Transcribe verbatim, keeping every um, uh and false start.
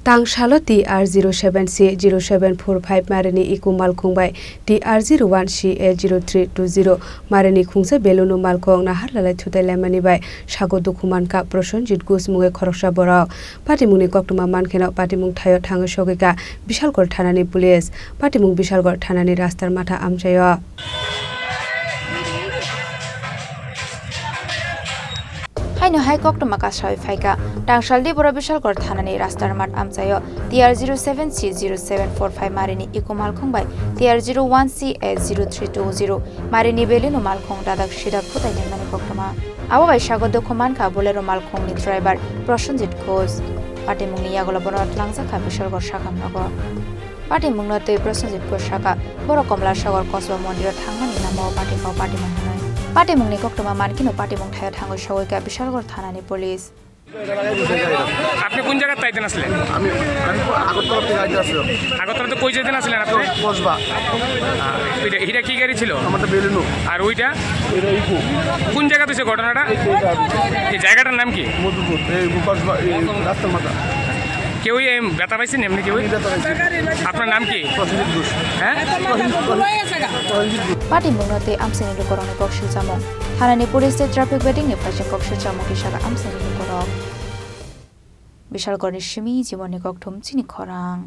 Tangsalo T R zero seven C zero seven four five marini Eco malkhung bai T R zero one C A zero three two zero marini khungsa balloon-o malkhung nahar lalai thutai laimani bai sago dukhu mankha Prosenjit Ghosh mungwi khoroksa borok. Patimungni koktwma mankheno patimung thaio thangwi sogwikha Bishalgarh thanani police. Patimung Bishalgarh thanani rastar matha amchaio. Haino hai koktwma kasrawi phaikha. Tangsaldi borok Bishalgarh thanani rastar math amchaio T R zero seven C zero seven four five marini Eco malkhung bai T R zero one C A zero three two zero marini balloon-o malkhung dadak sidak thutai laimani koktwma. Abo bai sago dukhu mankha Bolero malkhungni driver Prosenjit Ghosh. Patimungni yagulo bono tlangjak kha Bishalgarh sakham nogo. Patimungno twi Prosenjit Ghosh sakha, borok Komla Sagar Kosba Mondiro thangmani lamao patikao patimung hwnwi. Patimungni koktwma mankheno patimung thaio thangwi sogwikha Bishalgarh thanani police. আপনি কোন জায়গাত তাইতে আছিলেন? আমি, আমি আগরতলা থেকে আইতে আসছিলাম। আগরতলাতে কই যেতে আছিলেন আপনি? কসবা। আহ, এটা, এটা কি গাড়ি ছিল? আমারটা বেলিনো। আর ওইটা? এটা ইকো। কোন জায়গাতে হয়েছে ঘটনাটা? এই তো এটা। এই জায়গাটার নাম কি? মধুপুর, এই কসবা, এই রাস্তার মাথা। কেউই এই ব্যথা পাইছেন এমনি কেউই? আমি ব্যথা পাইছি। আপনার নাম কি? প্রসেনজিৎ ঘোষ। হ্যাঁ? প্রসেন-, প্রসেন-, প্রসেনজিৎ Ghosh. Patimungno tei amchaini lukurokni kok silchamung. Thanani police tei traffic bedingni phaising kok silchamung kisa kha amchaini lukurok. Bishalgarhni simi Jimoni Kokthum chini khorang.